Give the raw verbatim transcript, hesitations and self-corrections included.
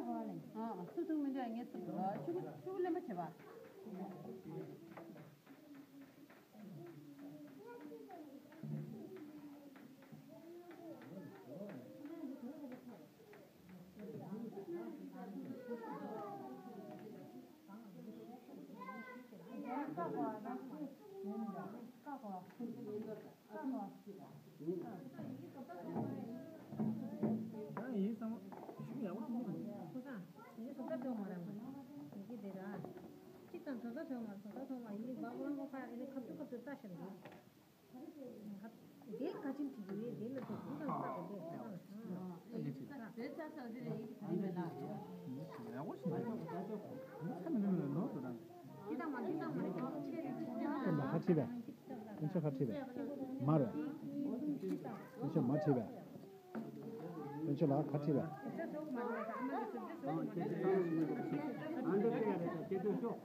ཨ། སུ་ཐུག་མི་འདུག་ངས་ཐུག་ཆུ་ཆུ་ལེན་པ་བྱེད་པ། ཡིན་བསམ་ཞུ་ཡག་པོ་མི་འདུག་ཁོ་ཚང་ཡིན་བཟོ་ལྟ་ཐོག་མ་རང་མ་ཡིན་གྱི་དེ་ར། གཅིག་དང་བཟོ་ལྟ་ཐོག་མ་བཟོ་ལྟ་ཐོག་མ་ཡིན་ནི་བག་ལང་གོ་ཁ་ཨེ་ནི་ཁ་ཐུག་ཁ་ཐུག་ལྟ་ཤར་འདུག་དེ་ག་ཅིན་དྲི་གི་རེད། དེ་ལ་དེ་གུང་དང་ས་དེ་དེ་ས་དང་ས། དེ་ཆ་ས་དེ་རེད། ཡིན་གྱི་ཡག་པོ་ཞིག་མ་རེད། ཁ་མི་ནུས་ལ་ནོར་དུ་རང་། འདི་དང་མ་འདི་དང་མ་རེད། ཁ་ཁྲིད་པས། དེ་ཚོ་ཁ་ཁྲིད་པས། མ་རེད། དེ་ཚོ་མ་ཁྲིད་པས། དེ་ཚོ་ལ་ཁ་ཁྲིད་པས། ཨ་འདི་ཁ་ཡ་རེད། དེ་ཚོ་ཤོག